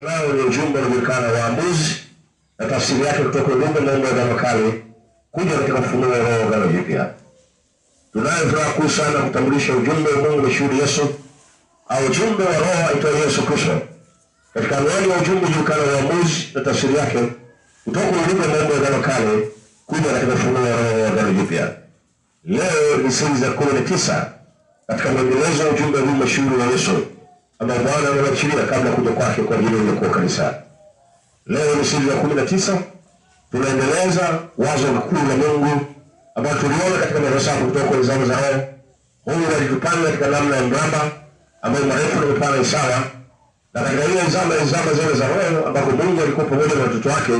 Lao ni ujumbe unaojulikana Waamuzi na tafsiri yake kutoka ujumbe Mungu wa Agano Kale kuja katika ufunuo wa Roho Agano Jipya. Tunayo furaha kuu sana kutambulisha ujumbe wa Mungu mashuhuri Yesu au ujumbe wa Roho aitwaye Yesu Kristo. Katika anwani ya ujumbe ujulikana Waamuzi na tafsiri yake kutoka ujumbe Mungu wa Agano Kale kuja katika ufunuo wa Roho Agano Jipya. Leo ni siri za 19 katika mwendelezo wa ujumbe huu mashuhuri wa Yesu ambao Bwana ameachilia kabla kuja kwake kwa ajili ya kuokoa kanisa. Leo ni siri ya 19, tunaendeleza wazo kuu la Mungu ambalo tuliona katika mahesabu kutoka kwa zama za roho. Mungu alitupanga katika namna ya mraba ambayo marefu na mapana ni sawa, na katika ile zama zile za roho ambako Mungu alikuwa pamoja na watoto wake,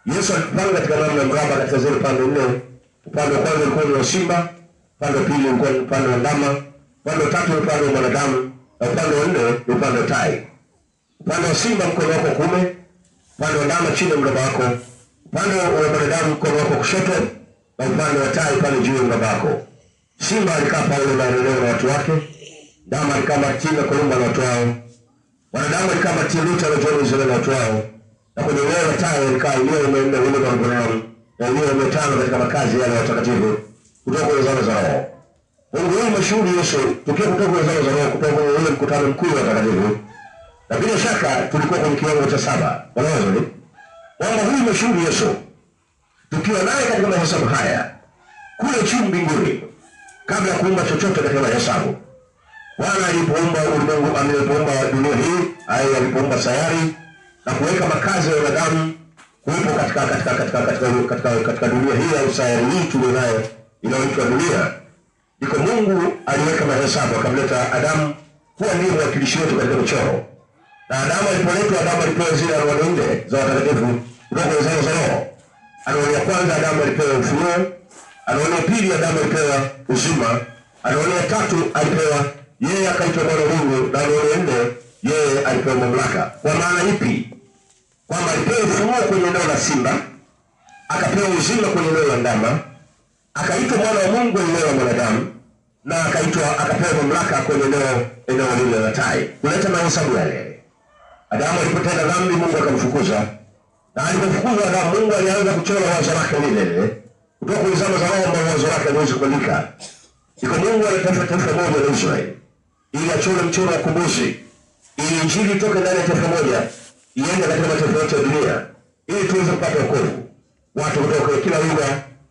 Yesu alitupanga katika namna ya mraba katika zile pande nne. Upande wa kwanza ulikuwa ni wa simba, upande wa pili ulikuwa ni upande wa ndama, upande wa tatu ni upande wa mwanadamu, na upande wa nne ni upande wa tai. Upande wa simba mkono wako kuume, upande wa ndama chini ya mraba wako, upande wa mwanadamu mkono wako kushoto, na upande wa tai pale juu ya mraba wako. Simba alikaa Paulo na Ireneo na watu wake, ndama alikaa Martina na Kolumba na watu wao, wanadamu alikaa Martin Luther na John Wesley na watu wao, na kwenye eneo la tai alikaa Elia 400 William Branham na Elia 500 katika makazi yale ya watakatifu kutoka kwenye zama za roho. Mungu huyu mashuhuri Yesu, tukiwa kutoka kwenye zama za roho, kutoka kwenye ule mkutano mkuu wa watakatifu, na bila shaka tulikuwa kwenye kiwango cha 7. Wanaona kwamba huyu mashuhuri Yesu tukiwa naye katika mahesabu haya kule juu mbinguni, kabla ya kuumba chochote katika mahesabu, Bwana alipoumba ulimwengu, alipoumba dunia hii, au alipoumba sayari na kuweka makazi ya wanadamu kuwepo katika katika katika katika katika katika dunia hii au sayari hii tulionayo inayoitwa dunia, ndiko Mungu aliweka mahesabu, akamleta Adamu kuwa ndiye mwakilishi wetu katika michoro. Na Adamu alipoletwa, Adamu alipewa zile anwani nne za watakatifu kutoka kwenye zama za roho. Anwani ya kwanza Adamu alipewa ufunuo, anwani ya pili Adamu alipewa uzima, anwani ya tatu alipewa yeye akaitwa Mwana wa Mungu, na anwani ya nne yeye alipewa mamlaka. Kwa maana ipi? Kwamba alipewa ufunuo kwenye eneo la simba, akapewa uzima kwenye eneo la ndama, akaitwa Mwana wa Mungu kwenye eneo la mwanadamu, na akaitwa akapewa mamlaka kwenye eneo lile la tai. Kuleta mahesabu yale. Adamu alipotenda dhambi, Mungu akamfukuza. Na alipofukuzwa Adamu, Mungu alianza kuchora wazo lake lile lile kutoka kwenye zama za roho, ambao wazo lake haliwezi kubadilika. Iko Mungu alitafuta taifa moja la Israeli ili achore mchoro wa ukombozi, ili injili itoke ndani ya taifa moja iende katika mataifa yote ya dunia, ili tuweze kupata wokovu. Watu kutoka kila lugha,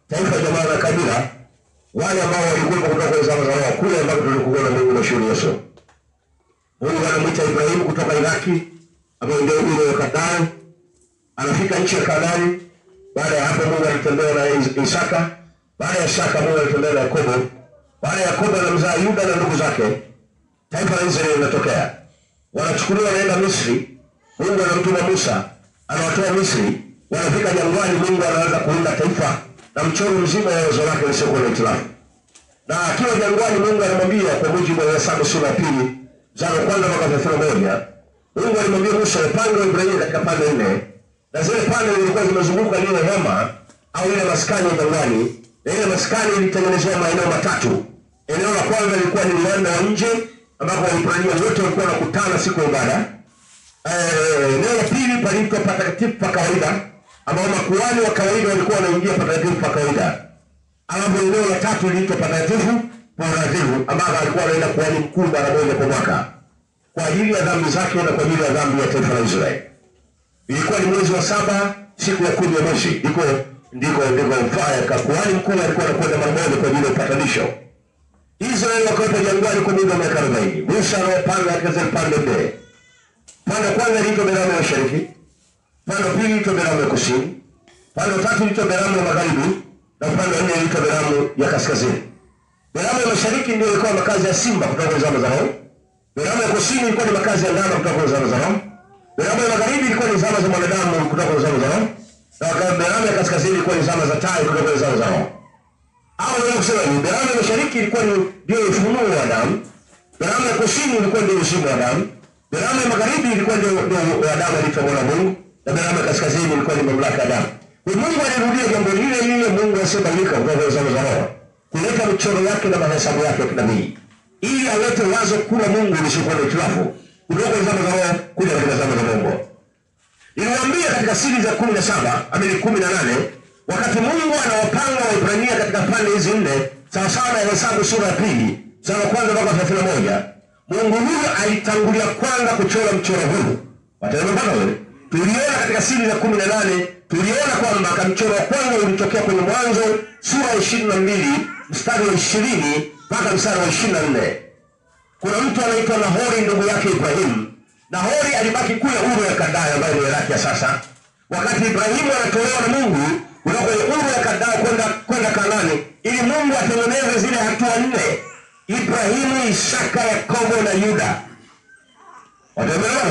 taifa, jamaa na kabila, wale ambao walikuwa kutoka kwenye zama za roho kule ambako tulikuwa na Mungu mashuhuri Yesu. Mungu anamuita Ibrahimu kutoka Iraki, ambayo ndio ule wa Kanaani. Anafika nchi ya Kanaani. Baada ya hapo Mungu alitembea na Isaka. Baada ya Isaka Mungu alitembea na Yakobo. Baada ya Yakobo anamzaa Yuda na ndugu zake. Taifa la Israeli linatokea. Wanachukuliwa wanaenda Misri. Mungu anamtuma Musa, anawatoa Misri. Wanafika jangwani, Mungu anaanza kuunda taifa na mchoro mzima wa wazo lake lisiokuwa na hitilafu. Na akiwa jangwani, Mungu anamwambia kwa mujibu wa Hesabu sura ya 2 mstari wa kwanza mpaka 31, Mungu alimwambia Musa upange Waebrania katika pande nne, na zile pande zilikuwa zimezunguka lile hema au ile maskani ya jangwani, na ile maskani ilitengenezewa maeneo matatu. Eneo la kwanza lilikuwa ni uwanda wa nje ambapo Waebrania wote walikuwa wanakutana siku ya ibada. Eneo la pili paliitwa patakatifu pa kawaida, ambao makuhani wa kawaida walikuwa wanaingia patakatifu pa kawaida. Alafu eneo la tatu liliitwa patakatifu pa utakatifu, ambapo alikuwa anaenda kuhani mkuu mara moja kwa mwaka kwa ajili ya dhambi zake na kwa ajili ya dhambi ya taifa la Israeli. Ilikuwa ni mwezi wa 7, siku ya 10 ya mwezi. Ndiko mfaya kuhani mkuu alikuwa anakwenda mara moja kwa ajili ya upatanisho. Israeli wakawepo jangwani kwa muda wa miaka 40. Musa anawapanga katika zile pande nne. Pande kwanza iliitwa Beramu ya Mashariki, pande pili iliitwa Beramu ya Kusini, pande tatu iliitwa Beramu ya Magharibi, na pande nne iliitwa Beramu ya Kaskazini. Beramu ya Mashariki ndio ilikuwa makazi ya simba kutoka kwenye zama za roho. Beramu ya Kusini ilikuwa ni makazi ya ndama kutoka kwenye zama za roho. Beramu ya Magharibi ilikuwa ni zama za mwanadamu kutoka kwenye zama za roho. Na Beramu ya Kaskazini ilikuwa ni zama za tai kutoka kwenye zama za roho. Au unaweza kusema ni Beramu ya Mashariki ilikuwa ni ndio ufunuo wa Adamu. Beramu ya Kusini ilikuwa ndio uzima wa Adamu. Beramu ya Magharibi ilikuwa ndio Adamu aliitwa Mwana wa Mungu, na Beramu ya Kaskazini ilikuwa ni mamlaka ya Adamu. Kwa Mungu alirudia jambo lile lile, Mungu asiyebadilika kutoka kwenye zama za roho, kuleta michoro yake na mahesabu yake ya kinabii, ili alete wazo kuu la Mungu lisiokuwa na hitilafu kutoka kwenye zama za roho kuja katika zama za Mungu. Niliwaambia katika siri za 17 amini 18, wakati Mungu anawapanga Waebrania katika pande hizi nne, sawa sawa na Hesabu sura ya 2 mstari wa kwanza mpaka 31, Mungu huyu alitangulia kwanza kuchora mchoro huu. Wataelewa wewe? Tuliona katika siri za 18, tuliona kwamba mchoro wa kwanza ulitokea kwenye Mwanzo sura 22 mstari wa 20 mpaka mstari wa 24. Kuna mtu anaitwa Nahori, ndugu yake Ibrahimu. Nahori alibaki kule Uru ya Kaldayo ambayo ni Iraki ya sasa. Wakati Ibrahimu anatolewa na Mungu kutoka kwenye Uru ya Kaldayo kwenda Kanaani, ili Mungu atengeneze zile hatua nne: Ibrahimu, Isaka, Yakobo na Yuda. Wataelewa?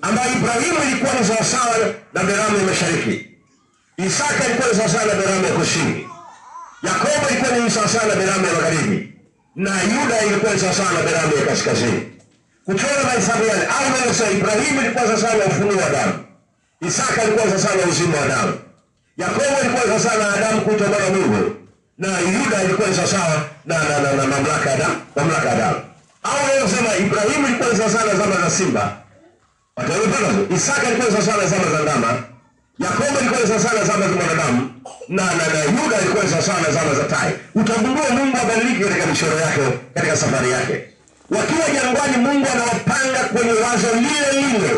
Ambayo Ibrahimu ilikuwa ni sawasawa na Beramu ya mashariki, Isaka ilikuwa ni sawasawa na Beramu ya kusini, Yakobo ilikuwa ni sawasawa na Beramu ya magharibi, na Yuda ilikuwa ni sawasawa na Beramu ya kaskazini. Kuchora mahesabu yale, au naweza Ibrahimu ilikuwa sawasawa na ufunuo wa damu, Isaka ilikuwa sawasawa na uzima wa damu, Yakobo ilikuwa sawasawa na Adamu kuitwa mwana wa Mungu, na Yuda ilikuwa ni sawasawa na mamlaka ya damu, mamlaka ya damu. Au naweza kusema Ibrahimu ilikuwa ni sawasawa na zama za simba, Isaka ilikuwa ni sawasawa na zama za ndama, Yakobo ilikuwa ni sawasawa na zama za mwanadamu, na Yuda ilikuwa ni sawasawa na zama za tai. Utagundua Mungu abadiliki katika michoro yake, katika safari yake. Wakiwa jangwani, Mungu anawapanga kwenye wazo lile lile,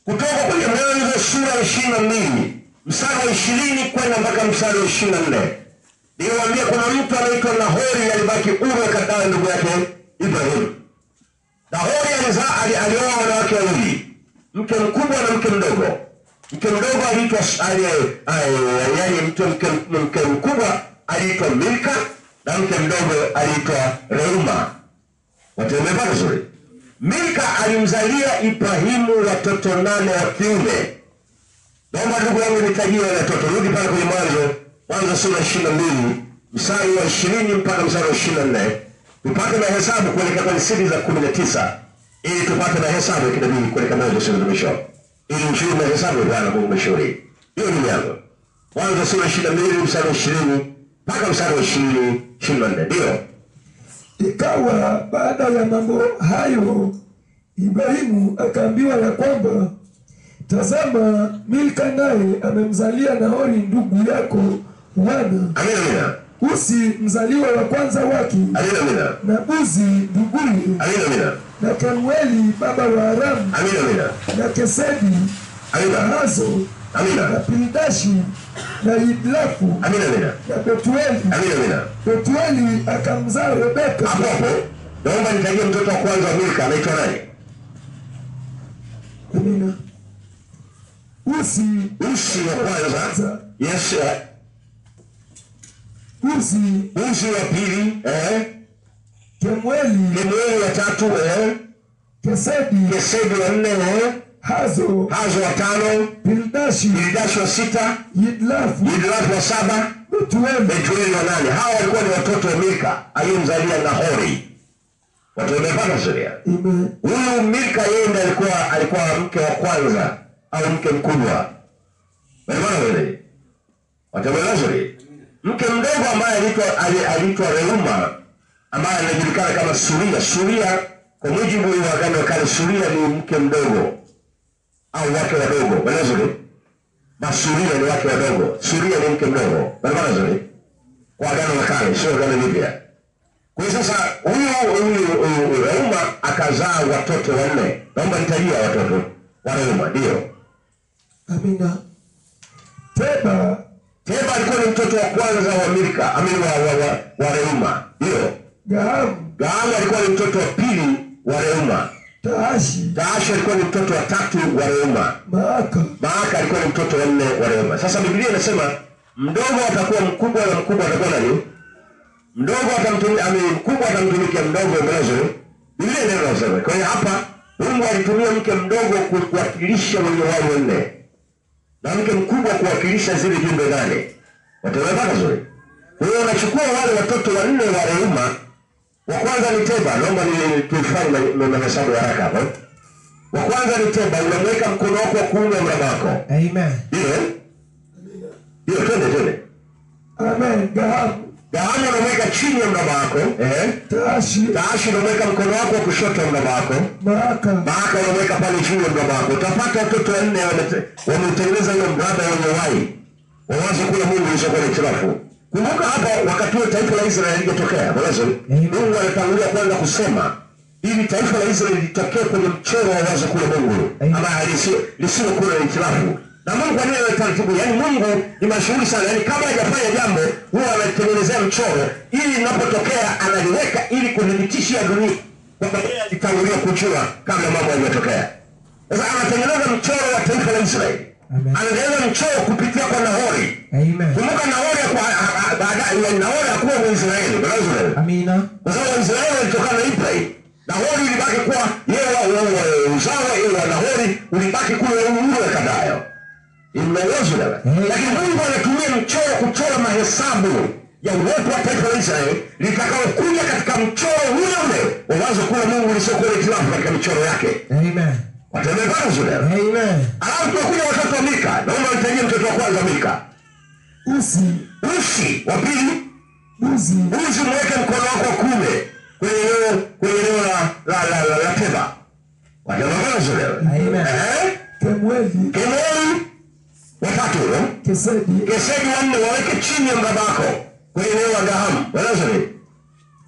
kutoka kwenye Mwanzo sura 22 mstari wa 20 kwenda mpaka mstari wa 24. Niliwaambia kuna mtu anaitwa Nahori alibaki Uru ya Kaldayo, ndugu yake Ibrahimu. Nahori alioa wanawake wawili, mke mkubwa na mke mdogo. Mke mdogo aliitwa yaani mke mkubwa aliitwa Milka na mke mdogo aliitwa Reuma. Wataelewa vizuri. Milka alimzalia Ibrahimu watoto 8 wa kiume. Naomba ndugu yangu nitajie wale watoto. Rudi pale kwenye Mwanzo sura 22 mstari wa 20 mpaka mstari wa 24. Tupate na hesabu kuelekea kwenye siri za 19, ili tupate na hesabu kinabii kuelekea mwanzo sura mwisho, ili mshuhuri na hesabu Bwana Mungu mshuhuri. Hiyo ni mianzo. Mwanzo sura 22 mstari wa 20 mpaka mstari wa 24. Ndio. Ikawa baada ya mambo hayo, Ibrahimu akaambiwa ya kwamba, tazama, Milka naye amemzalia Nahori ndugu yako wana. Amina. Usi mzaliwa wa kwanza wake. Amina. Na Buzi nduguye. Amina. Na Kemueli baba wa Aramu. Amina. Na Kesedi. Amina. Na Hazo. Amina. Na Pildashi na Yidlafu. Amina. Na Betueli. Amina. Betueli akamzaa Rebeka. Hapo naomba nitajie mtoto wa kwanza wa Milka anaitwa nani? Amina. Usi wa kwanza. Yes. Usi wa pili, Kemueli wa tatu, Kesedi wa nne, Hazo wa tano, Pildashi wa sita, Yidlafu wa saba, Betueli wa nane. Hawa walikuwa ni watoto wa Milka aliyemzalia Nahori. Watu wamepata sheria. Huyu Milka yeye ndiye alikuwa mke wa kwanza au mke mkubwa. Unaona wewe? Watu wamepata. Mke mdogo ambaye aliitwa Reuma, ambaye anajulikana kama Suria. Suria kwa mujibu wa Agano la Kale, Suria ni mke mdogo au wake wadogo. Unaelewa? Masuria ni wake wadogo. Suria ni mke mdogo. Unaelewa? Kwa Agano la Kale, sio Agano Jipya. Kwa hiyo sasa huyu Reuma akazaa watoto wanne. Naomba nitajie watoto wa Reuma, ndio. Amina. Teba alikuwa ni mtoto wa kwanza wa Milka, amini wa Reuma. Ndio. Gahamu alikuwa ni mtoto wa pili wa Reuma. Taashi alikuwa ni mtoto wa tatu wa Reuma. Maaka alikuwa ni mtoto wa nne wa Reuma. Sasa Biblia inasema mdogo atakuwa mkubwa na mkubwa atakuwa nani? Mdogo atamtumikia, amini mkubwa atamtumikia mdogo, mwanzo. Biblia inasema. Kwa hiyo hapa Mungu alitumia mke mdogo kuwakilisha wenye wao wanne, na mke mkubwa kuwakilisha zile jumbe 8. Wataelewa vizuri. Kwa hiyo anachukua wale watoto wanne wa Reuma. Wa kwanza ni Teba, naomba nitufanye mahesabu ya haraka hapo. Wa kwanza ni Teba, unamweka mkono wako wa kuume mraba wako. Amen. Ndio. Ndio, twende. Amen. Gahamu unamweka chini ya mraba wako. Taashi. Taashi unamweka mkono wako wa kushoto wa mraba wako. Maaka. Maaka unamweka pale juu ya mraba wako. Utapata watoto wanne wametengeneza hiyo mraba wenye uhai. Wawaze kula Mungu ulizokuwa na hitilafu. Kumbuka hapa wakati huo taifa la Israeli lilijotokea. Mungu alitangulia kwanza kusema ili taifa la Israeli litokee kwenye mchoro wa wazo kule Mungu ambaye lisilokuwa na hitilafu. Na Mungu anaye taratibu, yaani Mungu ni mashuhuri sana, yaani kabla hajafanya jambo huwa anatengenezea mchoro ili linapotokea analiweka ili kudhibitisha dunia kwamba yeye alitangulia kujua kabla mambo hayajatokea. Sasa anatengeneza mchoro wa taifa la Israeli. Anatengeneza mchoro kupitia kwa Nahori. Amen. Kumbuka Nahori kwa baadaye Nahori hakuwa Mwisraeli, Amina. Kwa sababu Israeli ilitokana na Ibrahim. Nahori ilibaki kuwa yeye uzao wa Nahori ulibaki kule Uru ya Kadayo. Imeelezwa. Lakini Mungu anatumia mchoro kuchora mahesabu ya uwepo wa taifa la Israeli litakaokuja katika mchoro ule ule wa wazo kuu la Mungu lisiokuwa na hitilafu katika michoro yake. Amen. Watemekana vizuri. Amen. Alafu tunakuja watoto wa Mika. Naomba nitajie mtoto wa kwanza Mika. Usi. Usi wa pili. Buzi. Buzi, mweke mkono wako kuume kwenye eneo la Teba. Watemekana vizuri. Amen. Kemueli. Kemueli watatu. Kesedi. Kesedi wanne, waweke chini ya mraba wako kwenye eneo la Gahamu. Watemekana.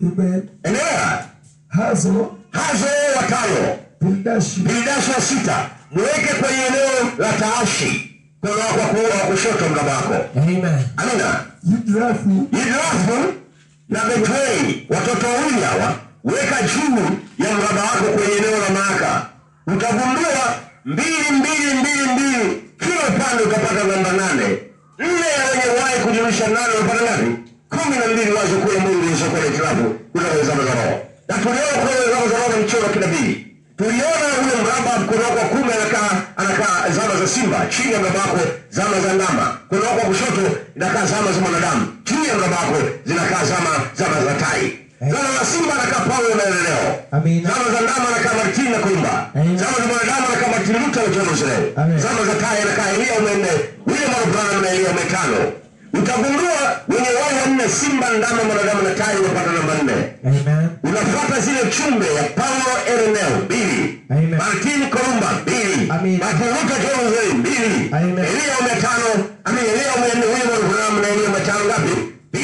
Amen. Endelea. Hazo. Hazo watano. Pildashi. Pildashi wa sita, mweke kwenye eneo la Taashi, mkono wako wa kushoto mraba wako. Amen. Amina. Yidrafu. Yidrafu na Bethueli, watoto wawili hawa, weka juu ya mraba wako kwenye eneo la Maaka. Utagundua 2 2 2 2 kila upande utapata namba 8. 4 ya wenye uhai kujumlisha 8 unapata ngapi? 12 wazo kule Mungu lisokuwa na hitilafu kutoka zama za roho. Na tuliona kule zama za roho na mchoro kinabii. Tuliona ule mraba mkono wako wa kuume anakaa zama za simba, chini ya mraba wako zama za ndama. Mkono wako wa kushoto inakaa zama za mwanadamu, chini ya mraba wako zinakaa zama za tai. Zama za simba anakaa Paulo na Ireneo. Amina. Zama za ndama anakaa Martin na Kumba. Zama za mwanadamu anakaa Martin Luther na John Wesley. Zama za tai anakaa Elia Umene, William Branham na Elia Umetano. Utagundua wenye wao wanne, simba, ndama, mwanadamu na tai, unapata namba 4. Amen. Unafuata zile chumbe ya Paulo Ireneo 2, Martin Kolumba 2, Martin Luther John Wesley 2, Elia Umetano, Elia Umene, William Branham na Elia Umetano ngapi? 2.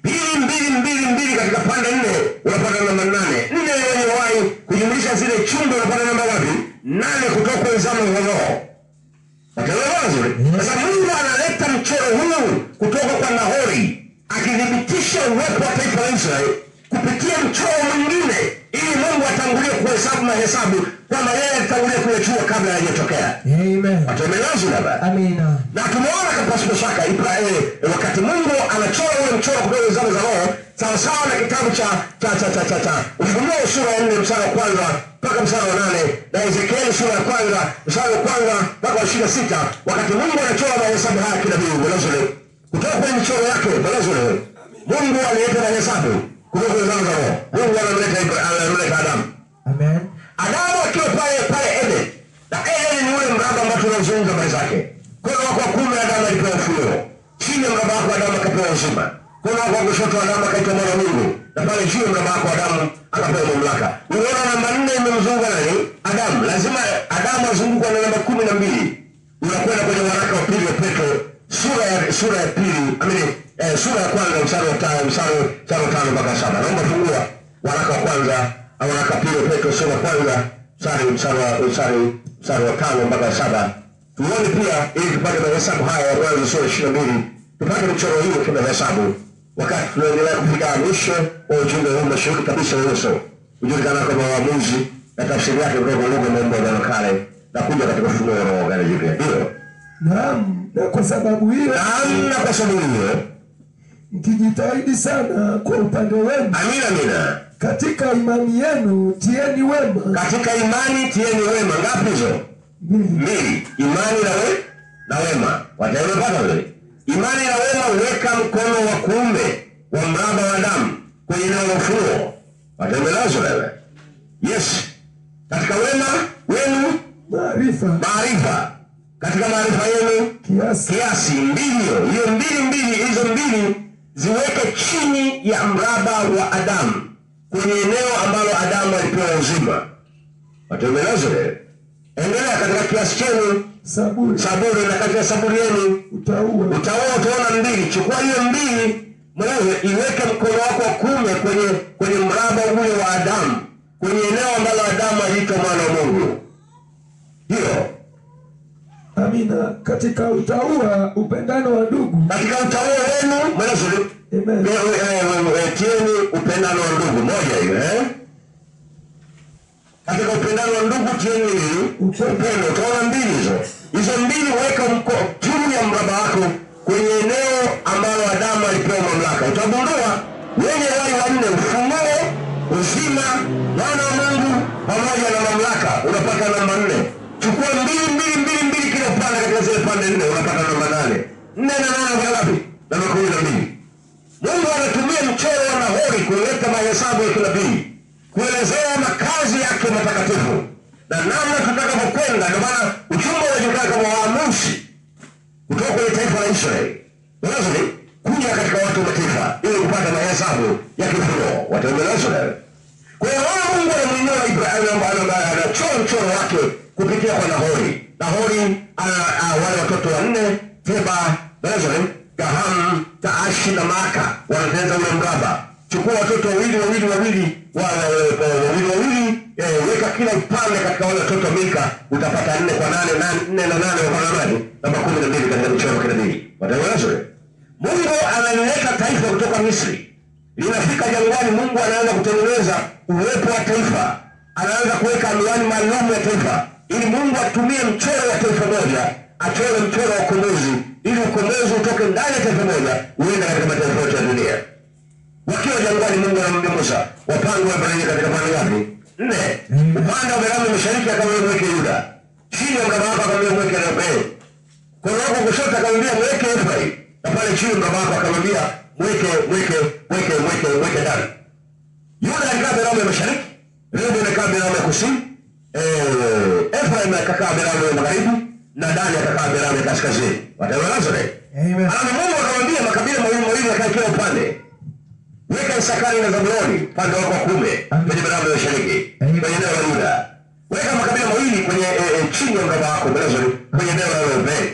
2 2 2 2 katika pande 4 unapata namba 8. 4 wenye wai kujumlisha zile chumbe unapata namba ngapi? 8 kutoka kwenye zama za roho. Sasa Mungu analeta mchoro huu kutoka kwa Nahori akithibitisha uwepo wa taifa la Israeli kupitia mchoro mwingine ili Mungu atangulie kuhesabu mahesabu kwamba yeye alitangulia kuyajua kabla hayajatokea. Amen. Watumelazwa. Amina. Na tumeona pasipo shaka wakati Mungu anachora ule mchoro kutoka zama za roho sawa sawa na kitabu cha Ufunuo sura ya 4 mstari wa kwanza mpaka mstari wa 8 na Ezekieli sura ya kwanza mstari wa kwanza mpaka wa 26, wakati Mungu anachora mahesabu haya kinabii Bwana kutoka kwenye michoro yake Bwana. Mungu alileta mahesabu kutoka kwenye zama za roho. Mungu anamleta Adamu. Amen. Adamu akiwa pale Eden. Na Eden ni ule mraba ambao tunazungumza habari zake. Mkono wako wa kuume Adamu alipewa ufunuo. Chini ya mraba wako Adamu akapewa uzima. Mkono wako wa kushoto Adamu akaitwa mwana wa Mungu. Na pale juu ya mraba wako Adamu akapewa mamlaka. Unaona namba 4 imemzunguka nani? Adamu. Lazima Adamu azungukwe na namba 12. Unakwenda kwenye waraka wa pili wa Petro sura ya pili, sura ya kwanza mstari wa 5 mpaka 7. Naomba fungua waraka wa kwanza au waraka wa pili wa Petro sura ya kwanza mstari wa 5 mpaka 7. Tuone pia ili tupate mahesabu haya ya Mwanzo sura 22, tupate mchoro huu kwa mahesabu wakati tunaendelea kufika mwisho wa ujumbe huu mashuhuri kabisa wa Yesu ujulikana kama Waamuzi na tafsiri yake kutoka lugha mambo ya Kale na kuja katika Ufunuo wa Roho Agano Jipya. Ndio. Naam, na kwa sababu hiyo, naam, na kwa sababu hiyo mkijitahidi sana kwa upande wenu. Amina, amina. Katika imani yenu tieni wema. Katika imani tieni wema. Ngapi hizo? 2. Imani na wema. Wataelewa wewe. Imani na wema, weka mkono wa kuume wa mraba wa damu kwenye eneo la ufunuo. Wataelewa wewe. Yes. Katika wema wenu maarifa. Maarifa. Katika maarifa yenu kiasi. Kiasi. 2 hiyo. Hiyo 2 2 hizo 2 ziweke chini ya mraba wa Adamu, kwenye eneo ambalo Adamu alipewa uzima. Watumelezwe. Endelea katika kiasi chenu Saburi, saburi, na katika saburi yenu utaua utaua, utaona mbili. Chukua hiyo mbili mwenyewe, iweke mkono wako wa kuume kwenye mraba ule wa Adamu, kwenye eneo ambalo Adamu aliitwa mwana wa Mungu. Hiyo Amina. Katika utaua upendano wa ndugu. Katika utaua wenu mwenyewe Amen. Tieni upendano wa ndugu. Moja hiyo Katika upendano wa ndugu tieni upendo. Utaona mbili hizo. Hizo mbili weka juu ya mraba wako kwenye eneo ambalo Adamu alipewa mamlaka. Utagundua wenye wai wanne, ufunuo, uzima, mwana wa Mungu pamoja na mamlaka, unapata namba 4. Chukua 2 2 2 2 kila upande katika zile pande 4, unapata namba 8. 4 na 8 ngapi? Namba 12. Mungu anatumia mchoro wa Nahori kuleta mahesabu ya kinabii, kuelezea makazi yake matakatifu na namna tutakapokwenda. Ndio maana uchumba unajulikana kama waamuzi kutoka kwenye taifa la Israeli lazima kuja katika watu wa mataifa ili kupata mahesabu ya kifunuo. Wataendelezwa. Kwa hiyo Mungu anamuinua Ibrahimu, anachora mchoro wake kupitia kwa Nahori. Nahori ana wale watoto wanne, Teba, Bezalel, Gaham, Taashi na Maaka, wanatengeneza ule mraba. Chukua watoto wawili wawili wawili wawili wawili, weka kila upande katika wale watoto Mika, utapata 4 kwa 8, 4 na 8 kwa 8, namba 12 katika mchoro kinabii. Wataelezwa. Mungu analileta taifa kutoka Misri, linafika jangwani. Mungu anaanza kutengeneza uwepo wa taifa, anaanza kuweka anwani maalum ya taifa, ili Mungu atumie mchoro wa taifa moja, achore mchoro wa ukombozi, ili ukombozi utoke ndani ya taifa moja uende katika mataifa yote ya dunia. Wakiwa jangwani, Mungu anamwambia Musa, wapange Waebrania katika pande ngapi? 4. Upande wa Beramu mashariki akamwambia mweke Yuda, chini ya mraba wako akamwambia mweke Reuben, mkono wako kushoto akamwambia mweke Efraim, na pale chini mraba wako akamwambia mweke mweke mweke mweke mweke Dani. Yuda alikaa Beramu ya mashariki, Reuben alikaa Beramu ya kusini, Efraim akakaa Beramu ya magharibi, na Dani akakaa Beramu ya kaskazini. Wataelewa? Amen. Alafu Mungu akamwambia makabila mawili mawili yakae kila upande. Weka Isakari na Zabuloni upande wako wa kuume kwenye Beramu ya mashariki, kwenye eneo la Yuda. Weka makabila mawili kwenye chini ya mraba wako kwenye eneo la Reuben.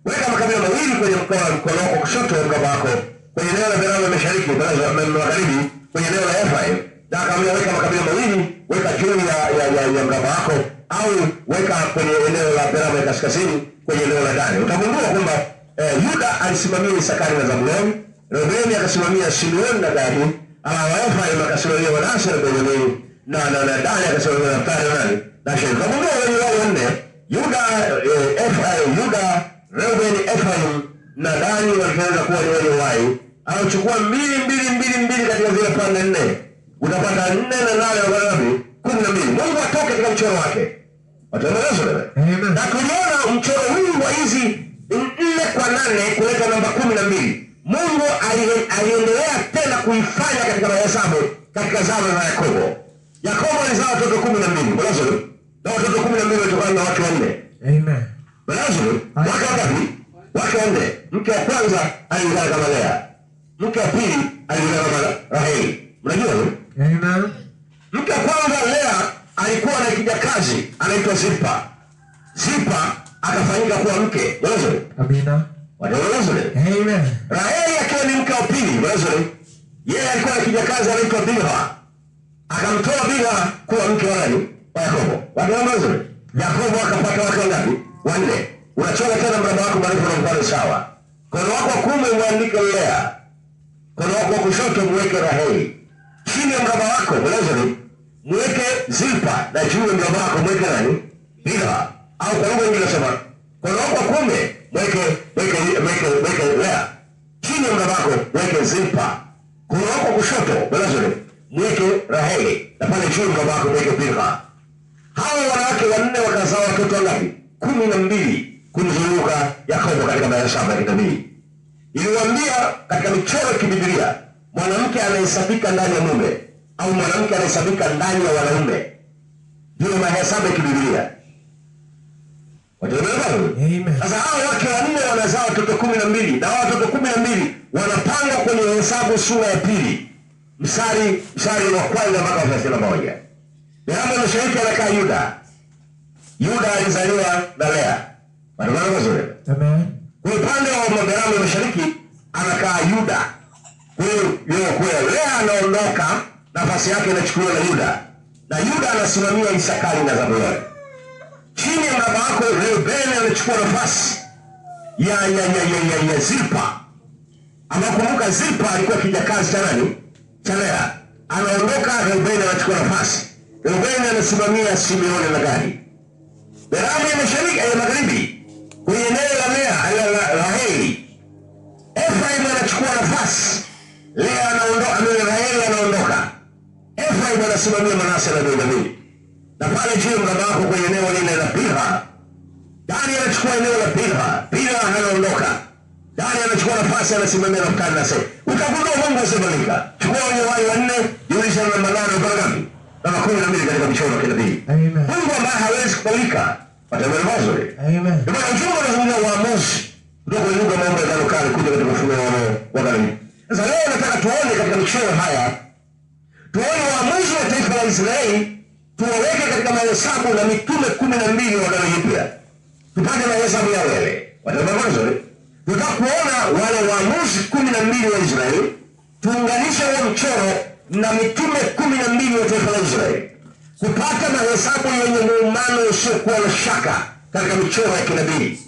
Weka makabila mawili kwenye mkono wako kushoto wa mraba wako kwenye eneo la Beramu ya mashariki, Beramu ya magharibi, kwenye eneo la Efraim. Na akamwambia weka makabila mawili, weka juu ya mraba wako, au weka kwenye eneo la Beramu ya kaskazini, kwenye eneo la Dani. Utagundua kwamba Yuda alisimamia Isakari na Zabuloni, Reuben akasimamia Simeoni na Gadi, Efraim akasimamia Manase na Benjamini, na Dani akasimamia Naftali na nani na Asheri. Utagundua wenye wao wanne, Yuda, Efraim, Yuda, Reuben, Efraim na Dani walianza kuwa ni wenye uhai. Anachukua 2 2 2 2 katika zile pande 4, utapata 4 na 8 ngapi? 12. Mungu atoke katika mchoro wake. Wataelezwa. Na tuliona mchoro huu wa hizi 4 kwa 8 kuleta namba 12. Mungu aliendelea tena kuifanya katika mahesabu katika zama za Yakobo. Yakobo alizaa watoto 12. Bwana, na watoto 12 walitokana na watu wanne. Amen. Bwana, wake wangapi? Wake wanne. Mke wa kwanza alijulikana kama Lea. Mke wa pili alijulikana kama Raheli. Mnajua hiyo? Amen. Mke wa kwanza Lea alikuwa na kijakazi anaitwa Zipa. Zipa akafanyika kuwa mke. Bwana. Amina. Wanaelewa? Amen. Raheli akiwa ni mke wa pili, bwana, yeye alikuwa na kijakazi anaitwa Bilha. Akamtoa Bilha kuwa mke wa nani? Wa Yakobo. Wanaelewa? Yakobo akapata wake wangapi? Wanne. Unachora tena mraba wako mrefu na mpana sawa. Mkono wako wa kuume uandike Lea. Mkono wako wa kushoto mweke Raheli. Chini ya mraba wako, bwana, mweke Zilpa, na juu ya mraba wako mweke nani? Bilha. Au kwa lugha nyingine nasema, mkono wako wa kuume mweke mweke mweke mweke Lea. Chini ya mraba wako mweke Zilpa. Mkono wako kushoto, bwana, mweke Raheli, na pale juu ya mraba wako mweke Bilha. Hawa wanawake wanne wakazaa watoto wangapi? 12 kumzunguka Yakobo katika mahesabu ya kinabii. Iliwaambia katika michoro ya kibiblia, mwanamke anahesabika ndani ya mume au mwanamke anahesabika ndani ya wanaume. Ndio mahesabu ya kibiblia. Amen. Sasa hao wake wanne wanazaa watoto 12, na watoto 12 wanapanga kwenye Mahesabu sura ya 2 mstari wa kwanza mpaka wa 31. Beramu ya mashariki anakaa Yuda. Yuda alizaliwa na Lea. Wanaona vizuri? Amen. Kwa upande wa Beramu ya mashariki anakaa Yuda. Kwa hiyo Lea anaondoka, nafasi yake inachukuliwa na Yuda. Na Yuda anasimamia Isakari na Zabuloni. Chini ya baba yako Reuben anachukua nafasi ya Zilpa. Ama kumbuka Zilpa alikuwa kijakazi cha nani? Cha Lea. Anaondoka, Reuben anachukua nafasi. Reuben anasimamia Simeoni na Gadi. Beramu ya mashariki ya magharibi kwenye eneo la Lea la Raheli. Efraim anachukua nafasi. Lea anaondoka, Raheli anaondoka. Efraim anasimamia Manase na Benjamini. Na pale juu mraba wako kwenye eneo lile la Bilha, Dani anachukua eneo la Bilha. Bilha anaondoka. Dani anachukua nafasi, anasimamia Naftali na Aseri. Utagundua Mungu asibadilika. Chukua wenye wai 4, jumlisha na namba 8 mpaka ngapi? Namba 12 katika michoro ya kinabii. Amen. Mungu ambaye hawezi kubadilika. Wataelewa vizuri. Amen. Ndio maana ujumbe unazungumzia uamuzi kutoka kwenye lugha mambo ya Agano Kale kuja katika ufunuo wa Agano. Sasa leo nataka tuone katika michoro haya, tuone uamuzi wa taifa la Israeli, tuwaweke katika mahesabu na mitume 12 wa Agano Jipya. Tupate mahesabu yao yale. Wataelewa vizuri. Tunataka kuona wale waamuzi 12 wa Israeli, tuunganishe huo mchoro na mitume 12 wa taifa la Israeli, kupata mahesabu yenye muumano usiokuwa na shaka katika michoro ya kinabii,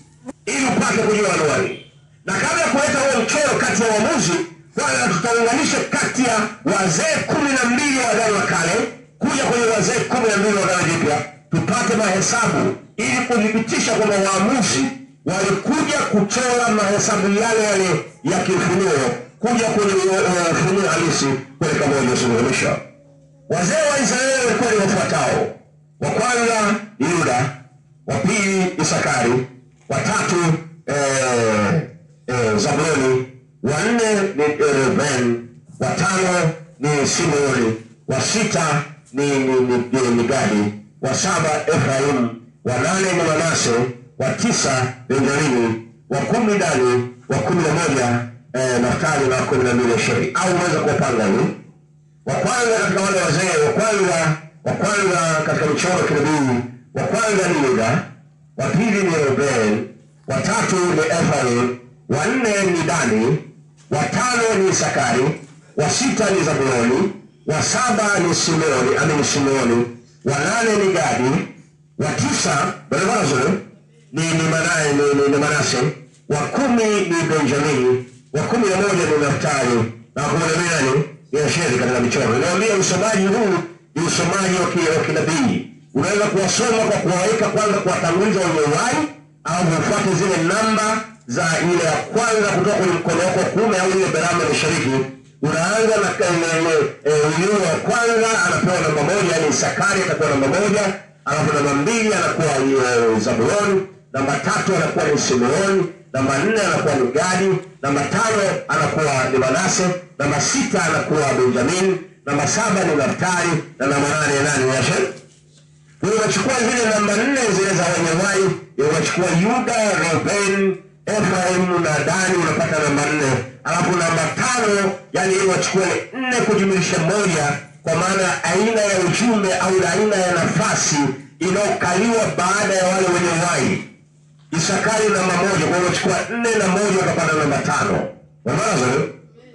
ili upate kujua anuani. Na kabla ya kuleta huo mchoro kati ya waamuzi, kwanza tutaunganisha kati ya wazee 12 wa Agano la Kale kuja kwenye wazee 12 wa Agano Jipya, tupate mahesabu ili kudhibitisha kwamba waamuzi walikuja kuchora mahesabu yale yale ya kiufunuo kuja kwenye ufunuo halisi kuelekea moja usuluhisho. Wazee wa Israeli walikuwa ni wafuatao: wa kwanza ni Yuda, wa pili Isakari, wa tatu Zabuloni, wa nne ni Reuben, wa tano ni Simeoni, wa sita ni Gadi, wa saba Efraimu, wa nane ni Manase, wa 9 Benjamini, wa 10 Dani, wa 11 Naftali na 12 Asheri. Au unaweza kuwapanga hivi. Wa kwanza katika wale wazee, wa kwanza katika michoro kinabii, wa kwanza ni Yuda, wa pili ni Reuben, wa tatu ni Efraim, wa nne ni Dani, wa tano ni Isakari, wa sita ni Zabuloni, wa saba ni Simeoni, amini Simeoni, wa nane ni Gadi, wa 9 barabara ni Manase, wa 10 ni Benjamini, wa 11 ni Naftali, na wa 12 ni Asheri katika michoro. Niambia, usomaji huu ni usomaji wa kinabii. Unaweza kuwasoma kwa kuwaweka kwanza, kuwatanguliza wenye uhai, au ufuate zile namba za ile ya kwanza kutoka kwenye mkono wako kuume au ile Beramu ya mashariki. Unaanza na yule wa kwanza anapewa namba 1, yani Isakari atakuwa namba 1, alafu namba 2 anakuwa Zabuloni, namba 3 anakuwa ni Simeoni, namba 4 anakuwa ni Gadi, namba 5 anakuwa ni Manase, namba 6 anakuwa Benjamin, namba 7 ni Naftali, na namba 8 nani? Ni Asheri. Kwa hiyo unachukua zile namba 4 zile za wenye wai, unachukua Yuda, Reuben, Efraim na Dani, unapata namba 4. Alafu namba 5, yani unachukua 4 kujumlisha 1, kwa maana aina ya ujumbe au aina ya nafasi inayokaliwa baada ya wale wenye uhai. Isakari namba 1, kwa hiyo unachukua 4 na 1 utapata namba 5. Unaona sio?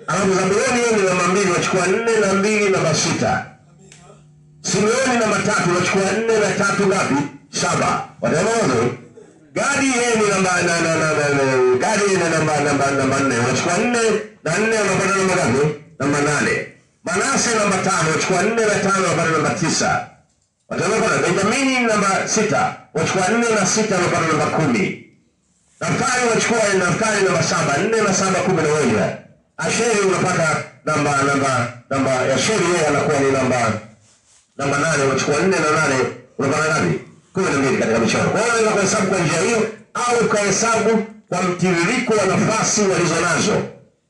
Alafu Zabuloni yeye ni namba 2, unachukua 4 na 2 namba 6. Simeoni namba 3, unachukua 4 na 3 ngapi? 7. Wataona? Gadi yeye ni namba Gadi ni namba 4, unachukua 4 na 4 unapata namba ngapi? Namba 8. Manase namba 5, unachukua 4 na 5 unapata namba 9. Wataona? Benjamini namba 6, unachukua 4 na 6 unapata namba 10. Naftali unachukua Naftali namba 7, 4 na 7 11. Asheri unapata namba Asheri yeye anakuwa ni namba 8, unachukua 4 na 8 unapata ngapi? 12 katika michoro. Kwa hiyo unaweza kuhesabu kwa njia hiyo au ukahesabu kwa mtiririko wa nafasi walizonazo.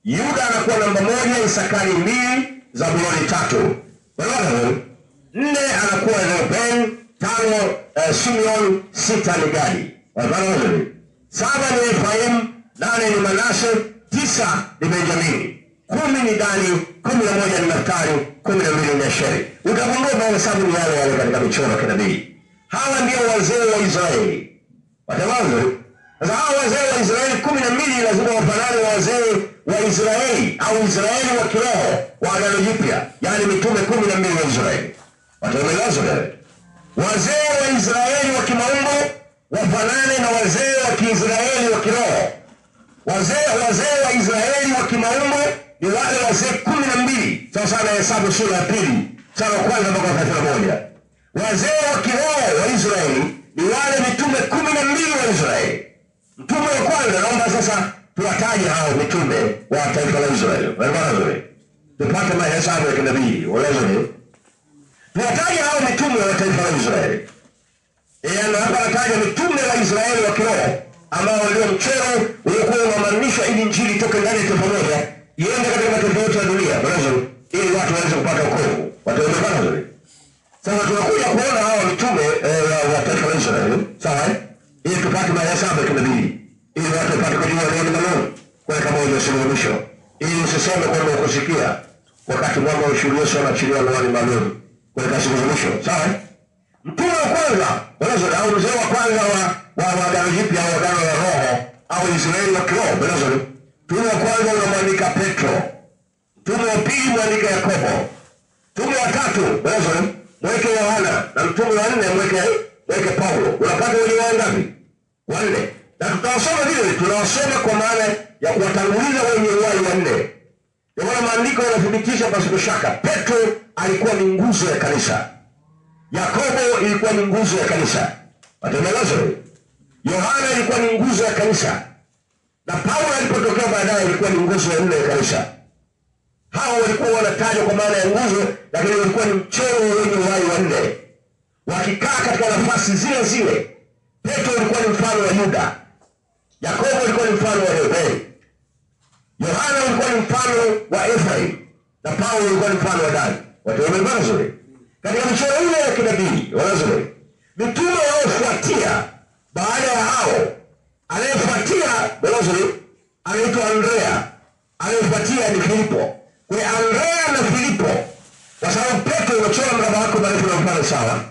Yuda anakuwa namba 1, Isakari 2, Zabuloni 3. Unaona? 4 anakuwa Reuben, 5 Simeon, 6 ni Gadi. Unaona? 7 ni Efraim, 8 ni Manase, 9 ni Benjamini, 10 ni Dani, 11 ni Naftali, 12 ni Asheri. Utagundua mahesabu ni yale yale katika michoro ya kinabii. Hawa ndio wazee wa Israeli. Watawazo. Sasa hawa wazee wa Israeli 12 lazima wafanane wazee wa Israeli au Israeli wa kiroho wa Agano Jipya, yaani mitume 12 wa Israeli. Watawazo. Wazee wa Israeli wa kimaumbo wafanane na wazee wa Kiisraeli wa kiroho. Wazee wa Israeli wa kimaumbo ni wale wazee 12. Sasa na Hesabu sura ya 2 mstari wa 1 mpaka 31. Wazee wa kiroho wa Israeli ni wale mitume 12 wa Israeli. Mtume wa kwanza, naomba sasa tuwataje hao mitume wa taifa la Israeli. Wale tupate mahesabu ya kinabii. Wale tuwataje hao mitume wa taifa la Israeli. Na hapa nataja mitume wa Israeli wa kiroho ambao ndio mchoro uliokuwa unamaanisha ili injili itoke ndani ya taifa moja iende katika mataifa yote ya dunia, ili watu waweze kupata wokovu. Wataonekana vizuri. Sasa tunakuja kuona hao mitume wa taifa la Israeli, sawa? Ili tupate mahesabu ya kinabii, ili watu wapate kujua neno la Mungu kwa kama waliosema mwisho, ili usiseme kwamba ukusikia wakati mwamba wa shuhudia sana achilia roho maalum kwa siku za mwisho, sawa? Mtume wa kwanza, au mzee wa kwanza wa Agano Jipya au Agano la Roho au Israeli wa kiroho, mtume wa kwanza unamwandika Petro, mtume wa pili mwandika Yakobo, mtume wa tatu mweke Yohana, na mtume wa nne mweke Paulo. Unapata wenye wangapi? Wanne. Na tutawasoma vile, tunawasoma kwa maana ya kuwatanguliza wenye uhai wanne. Ndio maana maandiko yanathibitisha pasipo shaka Petro alikuwa ni nguzo ya kanisa, Yakobo ilikuwa ni nguzo ya kanisa, Yohana ilikuwa ni nguzo ya kanisa, na Paulo alipotokea baadaye ilikuwa ni nguzo ya nne ya kanisa. Hao walikuwa wanatajwa kwa maana ya nguzo, lakini walikuwa ni mchoro wenye uhai wanne, wakikaa katika nafasi zile zile. Petro alikuwa ni mfano wa Yuda, Yakobo alikuwa ni mfano wa Rubeni, Yohana alikuwa ni mfano wa Efraim, na Paulo alikuwa ni mfano wa Dani. Watu wamepata vizuri katika michoro ile ya kinabii. Wanazuri mitume wanaofuatia baada ya hao, anayefuatia wanazuri anaitwa Andrea, anayefuatia ni Filipo. Kwa Andrea na Filipo, kwa sababu Petro unachora mraba wako marefu na mfano sawa.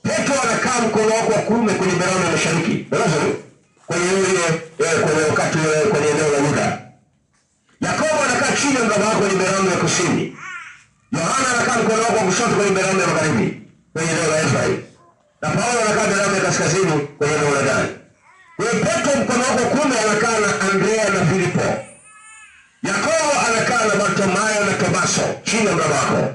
Petro anakaa mkono wako wa kuume kwenye beramu ya mashariki, wanazuri kwenye ile kwenye wakati kwenye eneo la Yuda. Yakobo anakaa chini ya mraba wako kwenye beramu ya kusini. Yohana anakaa mkono wako wa kushoto kwenye beramu ya magharibi kwenye eneo la Efraim, na Paulo anakaa beramu ya kaskazini kwenye eneo la Dani. Kwa hiyo Petro mkono wako kuume anakaa na Andrea na Filipo. Yakobo anakaa na Bartimayo na Tomaso chini ya mraba wako.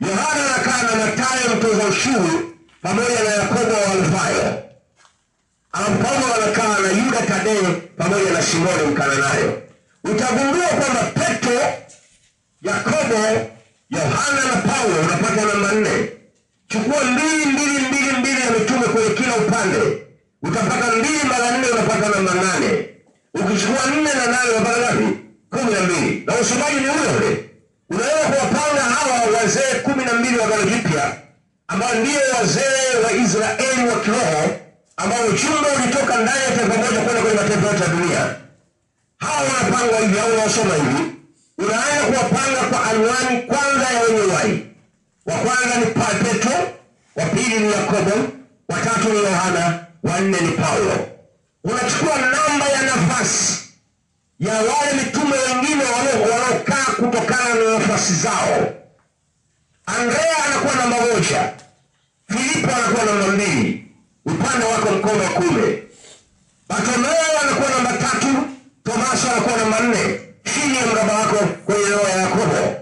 Yohana anakaa na Mathayo mtoza ushuru pamoja na Yakobo wa Alfayo. Paulo anakaa na Yuda Tadeo pamoja na Simoni Mkananayo. Utagundua kwamba Petro, Yakobo, Yohana na Paulo unapata namba 4. Chukua 2 2 2 2 ya mitume kwenye kila upande, utapata 2 mara 4, unapata namba 8. Ukichukua 4 na 8 unapata ngapi? 12. Na usomaji ni ule ule. Unaweza kuwapanga hawa wazee 12 wa Agano Jipya ambao ndio wazee wa Israeli wa kiroho, ambao ujumbe ulitoka ndani ya taifa moja kwenda kwenye mataifa yote ya dunia. Hawa wanapangwa hivi au unasoma hivi. Unaanza kuwapanga kwa anwani kwanza ya wenye uhai. Wa kwanza ni Petro, wa pili ni Yakobo, wa tatu ni Yohana, wa nne ni Paulo. Unachukua namba ya nafasi ya wale mitume wengine wanaokaa kutokana na nafasi zao. Andrea anakuwa namba 1, Filipo anakuwa namba 2, upande wako mkono wa kuume. Bartolomeo anakuwa namba 3, Tomaso anakuwa namba 4, chini ya mraba wako kwenye roho ya Yakobo.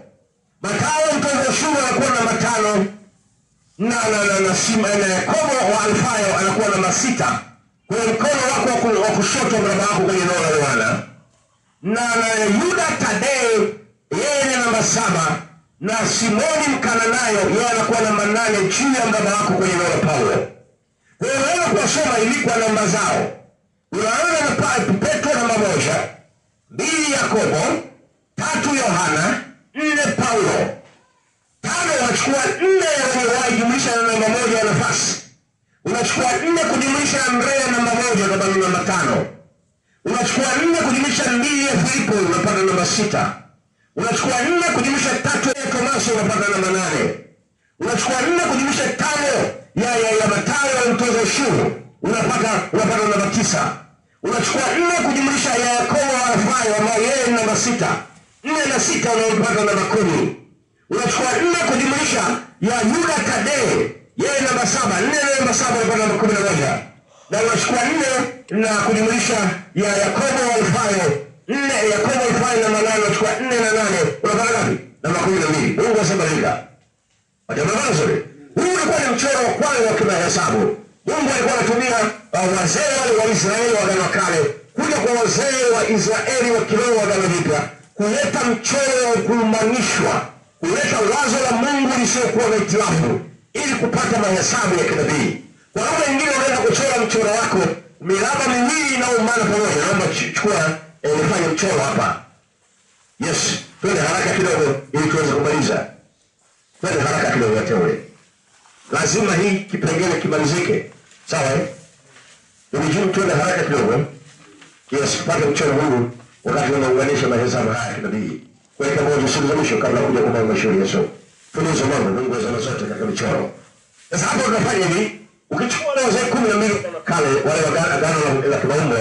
Mathayo mtoza ushuru anakuwa namba 5, na Yakobo wa Alfayo anakuwa namba 6, kwenye mkono wako wa kushoto mraba wako kwenye roho ya Yohana. Na Yuda Tadeo yeye ni namba 7, na Simoni Mkananayo yeye anakuwa namba 8 chini ya mraba wako kwenye roho ya Paulo. Kwa hiyo unaweza kuwasoma hivi kwa namba zao. Unaona na Petro namba 1, 2 Yakobo, 3 Yohana, 4 Paulo. 5 unachukua 4 ya wenye uhai jumlisha na namba 1 ya nafasi. Unachukua 4 kujumlisha Andrea namba 1 unapata namba 5. Unachukua 4 kujumlisha 2 ya Filipo unapata namba 6. Unachukua 4 kujumlisha 3 ya Tomaso unapata namba 8. Unachukua 4 kujumlisha 5 ya Mathayo ya mtoza ushuru unapata namba 9. Unachukua 4 kujumlisha ya Yakobo wa Alfayo ambaye yeye ni namba 6. 4 na 6 unapata namba 10. Unachukua 4 kujumlisha ya Yuda Tadeo yeye namba 7. 4 na namba 7 unapata namba 11. Na unachukua 4 na kujumlisha ya Yakobo wa Alfayo 4 Yakobo Alfayo namba 8, unachukua 4 na 8 unapata ngapi? Namba 12. Mungu asabadilika. Watamazuri. Huu ulikuwa ni mchoro wa kwanza wa kimahesabu. Mungu alikuwa anatumia wazee wale wa Israeli wa Agano Kale kuja kwa wazee wa Israeli wa kiroho wa Agano Jipya kuleta mchoro wa kuunganishwa, kuleta wazo la Mungu lisiokuwa na hitilafu ili kupata mahesabu ya kinabii. Kwa lugha nyingine, unaweza kuchora mchoro wako miraba miwili inayoungana pamoja. Naomba chukua nifanye mchoro hapa. Yes, twende haraka kidogo ili tuweze kumaliza. Twende haraka kidogo wateule. Lazima hii kipengele kimalizike. Sawa eh? Ndugu, twende haraka kidogo. Yes, tupate mchoro huu wakati unaunganisha mahesabu haya kinabii. Kuweka moja siku za mwisho kabla kuja kwa mashauri Yesu. Tulizo mambo Mungu azama zote katika michoro. Sasa hapo tunafanya hivi, ukichukua wale wazee 12 kale wale wa agano la kimaumbo,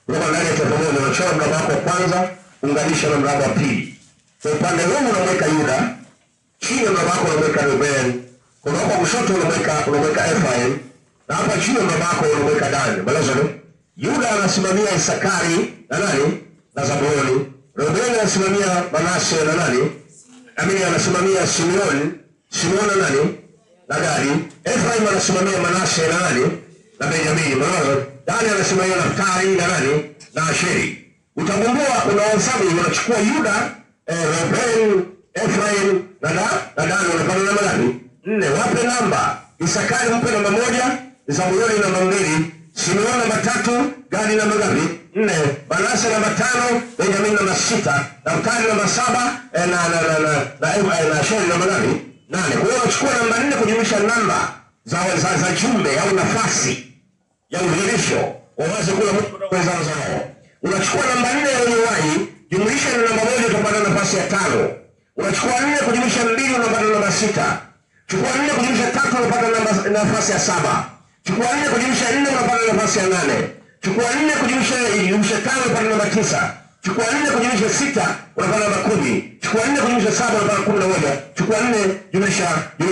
kutoka ndani ya taifa moja, unachora mraba wako wa kwanza, unganisha na mraba wa pili. Kwa upande huu unamweka Yuda, chini ya mraba wako unamweka Reuben, kwa mraba wa kushoto unamweka Ephraim, na hapa chini ya mraba wako unamweka Dani. Balazo Yuda anasimamia Isakari na nani? Na Zabuloni. Reuben anasimamia Manase na nani? Amini anasimamia Simeoni, Simeoni na nani? Na Gadi. Ephraim anasimamia Manase na nani? Na Benjamini. Balazo Dani anasimamia Naftali na nani? Na Asheri. Utagundua unahesabu, unachukua Yuda, Reuben, Ephraim na Dani, unapata namba ngapi? 4. Wape namba. Isakari mpe namba 1, Zabuloni namba 2, Simeoni namba 3, Gadi namba ngapi? 4, Manase namba 5, Benjamin namba 6, Naftali namba 7, na Asheri namba ngapi? 8. Kwa hiyo unachukua namba 4 kujumlisha namba za jumbe au nafasi ya udhihirisho wawaze kula Mungu na wenzao zao. Unachukua namba 4 ya wenye jumlisha na namba 1 utapata nafasi ya 5. Unachukua 4 kujumlisha 2 unapata namba 6. Chukua 4 kujumlisha 3 unapata nafasi ya 7. Chukua 4 kujumlisha 4 unapata nafasi ya 8. Chukua 4 kujumlisha 5 unapata namba 9. Chukua 4 kujumlisha 6 unapata namba 10. Chukua 4 kujumlisha 7 unapata 11. Chukua 4 jumlisha 8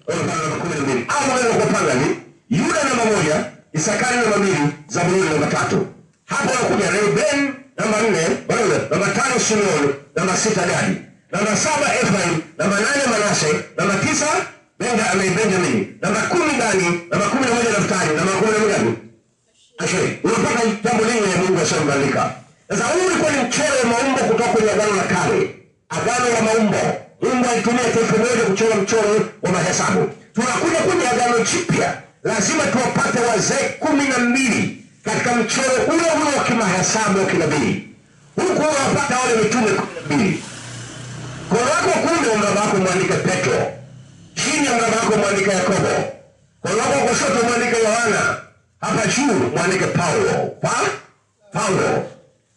unapata namba 12. Au unaweza kupanga hivi: Yuda namba 1, Isakari namba 2, Zabuloni namba 3. Hapo unakuja Reuben namba 4, namba 5 Simeoni, namba 6 Gadi, namba 7 Ephraim, namba 8 Manase, namba 9 Benjamin, namba 10 Dani, namba 11 Naftali, namba 11 Asheri. Unapata jambo lingine Mungu asiyobadilika. Sasa huu ulikuwa ni mchoro wa maumbo kutoka kwenye Agano la Kale. Agano la maumbo. Mungu alitumia taifa moja kuchora mchoro wa mahesabu. Tunakuja kwenye Agano Jipya, lazima tuwapate wazee 12 katika mchoro ule ule wa kimahesabu wa kinabii. Huku unapata wale mitume 12. Kwa wako kunde mraba wako mwandike Petro. Chini ya mraba wako mwandike Yakobo. Kwa wako kushoto mwandike Yohana. Hapa juu mwandike Paulo. Paulo.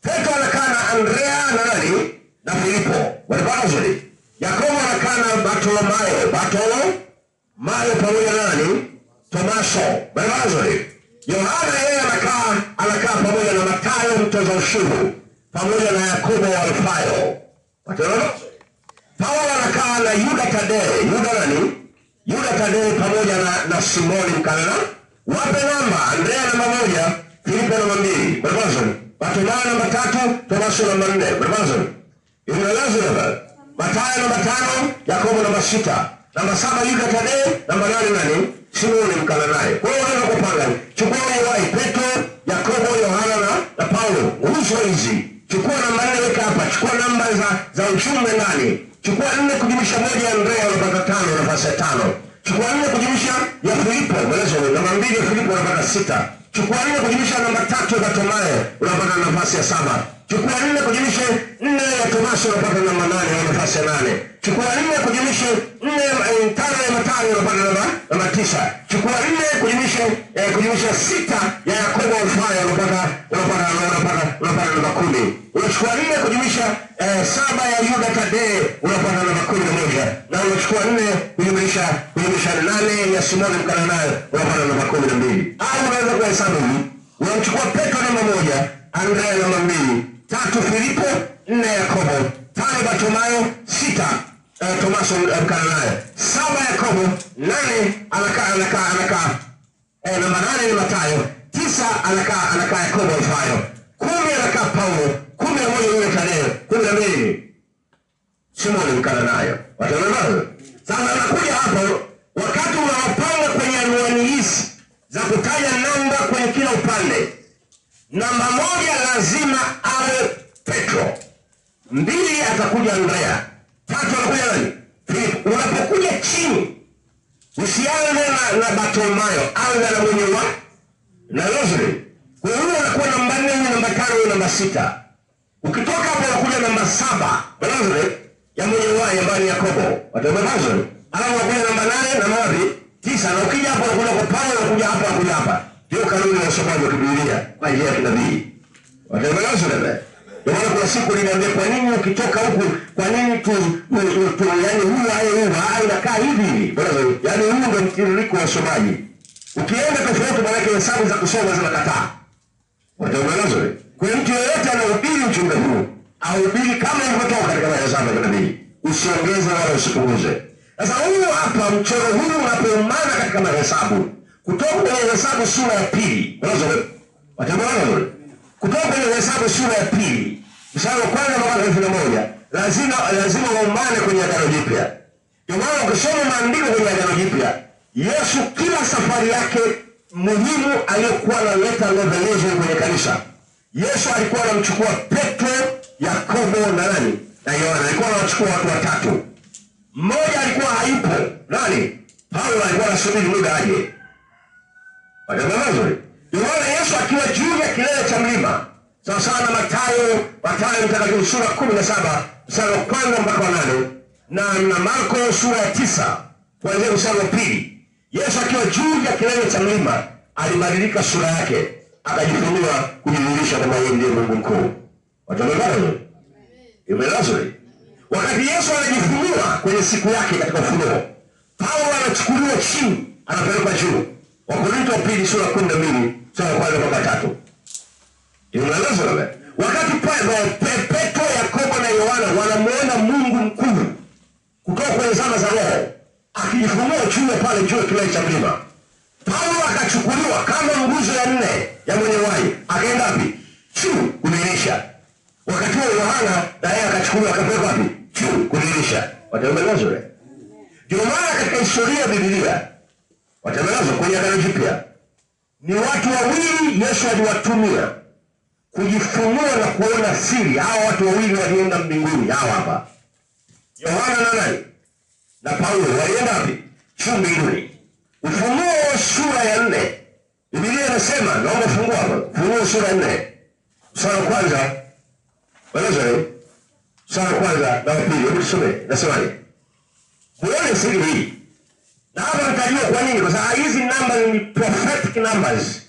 Petro anakaa na Andrea na nani? Na Filipo. Walipata uzuri. Yakobo anakaa na Bartolomayo. Bartolomayo pamoja na nani? Tomaso. Walipata uzuri. Yohana yeye anakaa pamoja na Mathayo mtoza ushuru pamoja na Yakobo wa Alfayo. Paulo anakaa na Yuda Tadeo. Yuda nani? Yuda Tadeo pamoja na Simoni Mkanana. Wape namba: Andrea namba 1, Filipo namba 2, Bartolomayo namba 3, Tomaso namba 4. Mathayo namba 5, Yakobo namba 6, namba 7 Yuda Tadeo, namba 8 nani? Simoni Mkananaye. Kwa hiyo unaweza kupanga. Chukua wai Petro, Yakobo, Yohana na Paulo. Nguzo hizi. Chukua namba 4 weka hapa. Chukua namba za ujumbe ndani. Chukua 4 kujumlisha 1 ya Andrea unapata 5, nafasi ya 5. Chukua 4 kujumlisha ya Filipo, maelezo namba 2 ya Filipo unapata 6. Chukua 4 kujumlisha namba 3 ya Bartolomayo unapata nafasi ya 7. Chukua 4 kujumlisha 4 ya Tomaso unapata namba 8 au nafasi ya 8. Chukua 4 kujumlisha 4 5 ya Mathayo unapata namba 9. Chukua 4 kujumlisha 6 ya Yakobo Alfayo unapata namba 10. Unachukua 4 kujumlisha 4 7 ya Yuda Tadeo unapata namba 11, na unachukua 4 kujumlisha 8 ya Simoni Mkananayo unapata namba 12. Au unaweza kuhesabu hivi: unamchukua Petro namba 1, Andrea namba 2, 3 Filipo, 4 Yakobo, 5 Bartimayo, 6 Tomaso Mkananayo, 7 Yakobo, 8 anakaa namba 8 ni Mathayo, 9 anakaa Yakobo Alfayo, 10 anakaa Paulo, 11 yule Tadeo, 12 Simoni Mkananayo. Wataona sasa anakuja hapo wakati unawapanga kwenye anwani hizi za kutaja namba kwenye kila upande. Namba 1 lazima awe Petro, 2 atakuja Andrea, 3 anakuja nani? Filipo. Unapokuja chini usianze na Bartimayo, anza na mwenye wa na rosary. Kwa hiyo unakuwa namba 4, namba 5, namba 6. Ukitoka hapo unakuja namba 7, rosary ya mwenye wa ambaye ni Yakobo. Wataona rosary. Alafu unakuja namba 8 na namba 9, na ukija hapo unakuja kwa Paulo, unakuja hapa, unakuja hapa. Ndio kanuni ya usomaji wa Biblia kwa njia ya kinabii. Wataona rosary. Ndio maana kuna siku niliambia kwa nini ukitoka huku, kwa nini tu yani huyu hayo inakaa hivi hivi. Bwana, yani huu ndio mtiririko wa usomaji. Ukienda tofauti maana yake hesabu za kusoma zinakataa. Wataona rosary. Kwa mtu yeyote anahubiri ujumbe huu, ahubiri kama ilivyotoka katika mahesabu ya kinabii. Usiongeze wala usipunguze. Sasa huu hapa mchoro huu unapoumana katika mahesabu, kutoka kwenye Hesabu sura ya 2. Wataona rosary. Kutoka kwenye Hesabu sura ya 2 mstari wa kwanza mpaka 31 lazima waumane kwenye Agano Jipya. Ndio maana ukisoma maandiko kwenye Agano Jipya, Yesu kila safari yake muhimu aliyokuwa analeta revelation kwenye kanisa, Yesu alikuwa anamchukua Petro, Yakobo na nani? Na Yohana. Alikuwa anawachukua watu watatu. Mmoja alikuwa hayupo, nani? Paulo alikuwa anasubiri muda aje. Wataona vizuri. Ndio maana Yesu akiwa juu ya kilele cha mlima, sawa sawa na Mathayo mtakatifu sura 17 mstari wa kwanza mpaka wa 8 na Marko sura ya 9 kuanzia mstari wa 2, Yesu akiwa juu ya kilele cha mlima alibadilika sura yake, akajifunua kujidhihirisha kwamba yeye ndiye Mungu mkuu. Wataona vizuri. Imelazwe. Wakati Yesu anajifunua kwenye siku yake katika ufunuo, Paulo anachukuliwa chini, anapelekwa juu. Wakorintho wa pili sura 12 mstari wa kwanza mpaka 3. Imelazwe. Wakati Petro, Yakobo na Yohana wanamuona Mungu mkuu kutoka kwenye zama za roho akijifunua juu pale juu kilele cha mlima, Paulo akachukuliwa kama nguzo ya 4 ya mwenye uhai, akaenda wapi? Juu kudhihirisha. Wakati huo Yohana na yeye akachukuliwa akapelekwa wapi? Juu kudhihirisha. Wataelezwa. Ndio maana katika historia ya Biblia wataelezwa kwenye Agano Jipya ni watu wawili Yesu aliwatumia kujifunua na kuona siri. Hawa watu wawili walienda mbinguni, hawa hapa. Yohana na nani? Na Paulo walienda wapi? Juu mbinguni. Ufunuo sura ya 4. Biblia inasema, naomba fungua hapa. Ufunuo sura ya 4. Mstari wa kwanza. Weleza. Mstari wa kwanza na wa pili. Hebu tusome. Nasemaje? Muone siri hii. Na hapa mtajua kwa nini, kwa sababu hizi namba ni prophetic numbers.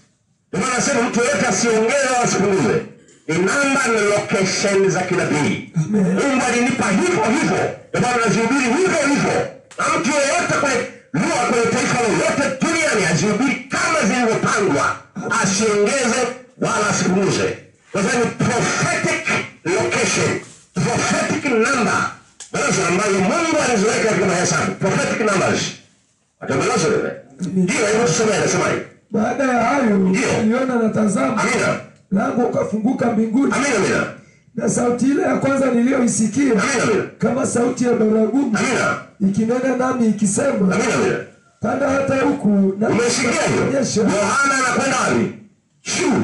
Ndio maana nasema mtu yeyote asiongeze wala asipunguze. Ni namba na location za kinabii. Mungu alinipa hivyo hivyo. Ndio maana nazihubiri hivyo hivyo. Na mtu yeyote kwenye lugha, kwenye taifa lolote duniani azihubiri kama zilivyopangwa, asiongeze wala asipunguze. Kwa sababu ni prophetic location, prophetic number. Basi ambazo Mungu aliziweka katika mahesabu, prophetic numbers. Atameleza wewe. Ndio, hebu tusome, nasemaje? Baada ya hayo niliona na tazama, lango ukafunguka mbinguni. Amina, amina. Na sauti ile ya kwanza niliyoisikia kama sauti ya baragumu ikinena nami ikisema, Amina, amina. Panda hata huku na umesikia hiyo? Yohana anakwenda wapi? Juu.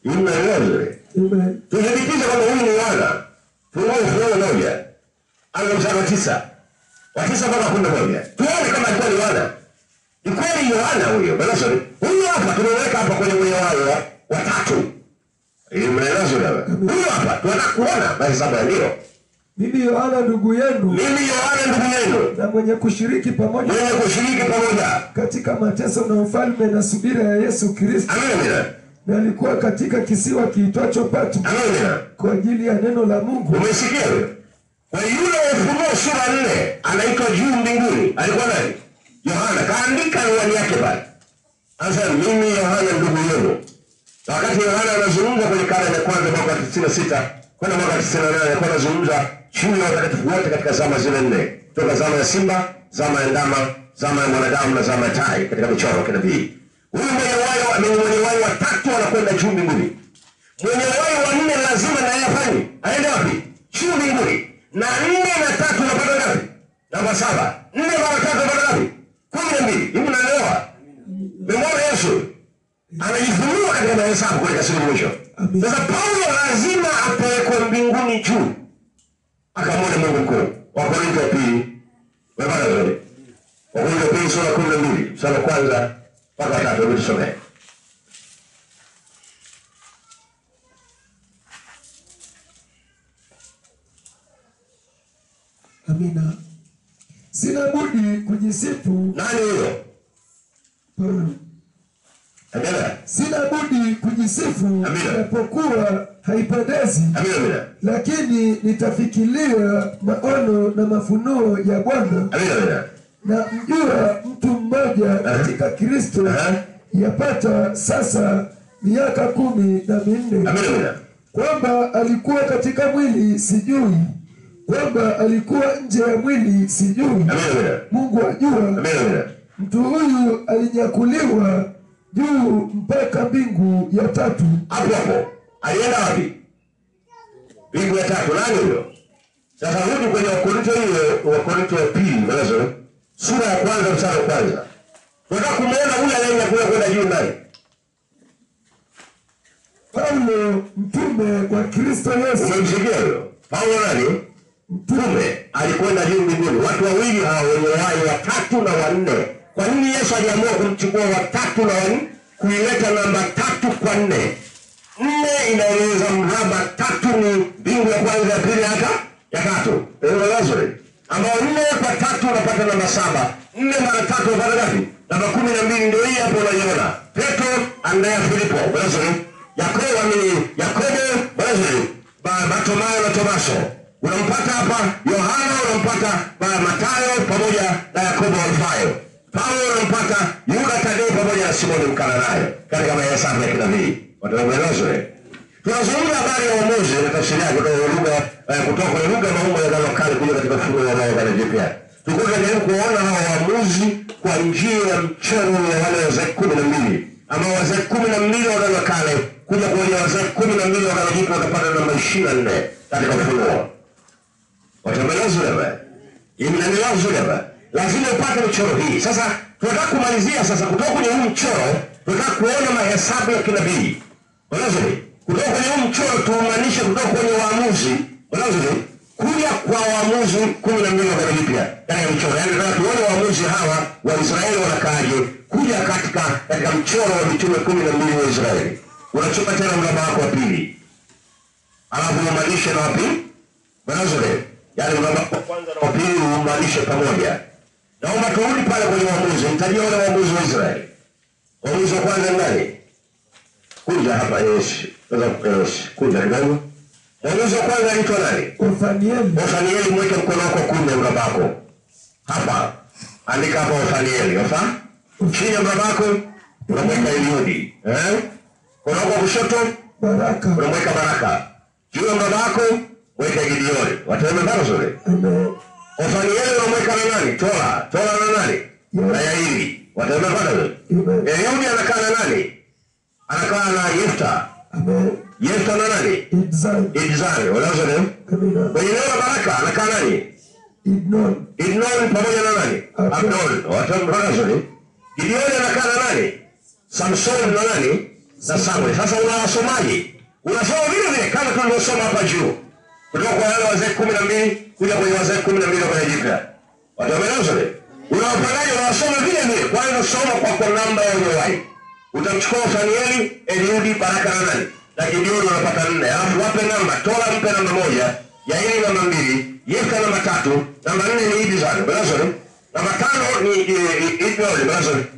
Imeelezwa. Amen. Tunathibitisha kwamba huyu ni Yohana. Funguo Ufunuo 1. Anza mstari wa 9. Wa 9 mpaka 11. Tuone kama alikuwa ni Yohana. Ni kweli Yohana huyo. Bwana sorry. Huyu hapa tumeweka hapa kwenye mwenye wao watatu. Imeelezwa hapa. Huyu hapa tunataka kuona mahesabu ndio. Mimi Yohana ndugu yenu. Mimi Yohana ndugu yenu. Na mwenye kushiriki pamoja. Mwenye kushiriki pamoja katika mateso na ufalme na subira ya Yesu Kristo. Amina. Na alikuwa katika kisiwa kiitwacho Patmo kwa ajili ya neno la Mungu. Umesikia wewe? Kwa yule Ufunuo sura 4 anaitwa juu mbinguni. Alikuwa nani? Yohana. Kaandika anwani yake pale. Anasema mimi Yohana ndugu yenu. Wakati Yohana anazungumza kwenye karne ya kwanza mwaka 96 kwenda mwaka 98, alikuwa anazungumza juu ya watakatifu wote katika zama zile nne, toka zama ya simba, zama ya ndama, zama ya mwanadamu na zama ya tai, katika michoro kinabii. Huyu mwenye uhai wa tatu anakwenda juu mbinguni. Mwenye uhai wa nne lazima na yeye afanye, aende wapi? Juu mbinguni. Na 4 na 3 unapata ngapi? Namba 7. 4 mara 3 unapata ngapi? 12. Hivi unaelewa? Memwona Yesu anajifunua katika mahesabu katika siku mwisho. Sasa Paulo lazima apelekwe mbinguni juu akamwone Mungu mkuu. Wakorintho wa pili. Umepata vizuri? Wakorintho wa pili sura 12, mstari wa kwanza mpaka 3, hebu tusome. Amina. Sina budi kujisifu. Nani huyo? Paulo. Amina. Sina budi kujisifu japokuwa haipendezi. Amina. Lakini nitafikiria maono na mafunuo ya Bwana. Amina. Na mjua mtu mmoja katika Kristo yapata sasa miaka 14. Amina. Kwamba alikuwa katika mwili sijui, kwamba alikuwa nje ya mwili sijui. Amina. Mungu ajua. Amina. Mtu huyu alinyakuliwa juu mpaka mbingu ya tatu. Hapo hapo alienda wapi? Mbingu ya tatu. Nani huyo? Sasa rudi kwenye Wakorintho hiyo, Wakorintho wa pili, maelezo sura ya kwanza mstari wa kwanza. Tunataka kumuona huyu aliyenyakuliwa kwenda juu nani? Paulo mtume wa Kristo Yesu. Umemsikia huyo? Paulo nani? Mtume alikwenda juu mbinguni. Watu wawili hao wenye uhai, wa tatu na wa nne. Kwa nini Yesu aliamua kumchukua wa tatu na wa nne, kuileta namba 3 kwa 4? 4 inaeleza mraba, 3 ni mbingu ya kwanza, ya pili hata ya tatu. Elewa ambao 4 kwa 3 unapata namba 7. 4 mara 3 unapata ngapi? Namba 12. Ndio hii hapo unaiona. Petro, Andrea, Filipo, elewa Yakobo, elewa Bartolomeo na Tomaso. Unampata hapa Yohana, unampata Mathayo pamoja na Yakobo Alfayo. Paulo unampata Yuda Tadeo pamoja na Simoni Mkananayo katika mahesabu ya kinabii. Wataelewa. Tunazungumza habari ya uamuzi na tafsiri yake kutoka kwenye lugha maumbo ya Agano Kale kuja katika Ufunuo wa Agano Jipya. Tulikuwa tunajaribu kuona hao waamuzi kwa njia ya mchoro wa wale wazee 12, ambao wazee 12 wa Agano Kale kuja kuona wazee 12 wa Agano Jipya wakapata namba 24 katika Ufunuo. Wataelewa. Imenielewa. Lazima upate mchoro hii. Sasa tunataka kumalizia sasa kutoka kwenye huu mchoro, tunataka kuona mahesabu ya kinabii. Unazidi? Kutoka kwenye huu mchoro tuunganishe kutoka kwenye waamuzi. Unazidi? Kuja kwa waamuzi 12 wa Agano Jipya katika mchoro. Yaani tunataka tuone waamuzi hawa wa Israeli wanakaaje kuja katika mchoro wa mitume 12 wa Israeli. Unachukua tena mraba wako wa pili. Alafu uunganishe na wapi? Unazidi? Yaani mraba wa kwanza na wa pili uunganishe pamoja. Naomba turudi pale kwenye waamuzi. Mtajia wale waamuzi wa Israeli. Waamuzi wa kwanza nani? Kuja hapa Yesu. Sasa Yesu, kuja kidogo. Mwamuzi wa kwanza anaitwa nani? Othanieli. Othanieli, mweke mkono wako kumi mraba wako. Hapa. Andika hapa Othanieli. Ofa? Chini ya mraba wako unamweka Eliudi. Eh? Mkono wako kushoto Baraka. Unamweka Baraka. Juu ya mraba wako weka Gideoni. Wataona vizuri. Amen. Othanieli unamweka na nani? Tola. Tola na nani? Na Yairi. Wataona vizuri. Eliudi anakaa na nani? Anakaa na Yefta. Amen. Yefta na nani? Ibzani. Ibzani. Wanaona nini? Amina. Kwenye neno Baraka anakaa nani? Ibnon. Ibnon pamoja na nani? Abdon. Wataona vizuri. Gideoni anakaa na nani? Samson na nani? Na Samuel. Sasa unawasomaje? Unasoma vile vile kama tulivyosoma hapa juu. Kutoka kwa wale wazee 12 kuja kwenye wazee 12 wa Jipya. Wataona vizuri. Unawapangaje? Unawasoma vile vile. Kwanza soma kwa namba ya uhai. Utamchukua Othanieli, Eliudi, Baraka na nani? Na Gideoni unapata 4. Alafu wape namba, Tola mpe namba 1, Yairi namba 2, Yefta namba 3, namba 4 ni Ibzani. Unasoma? Namba 5 ni Idnoli,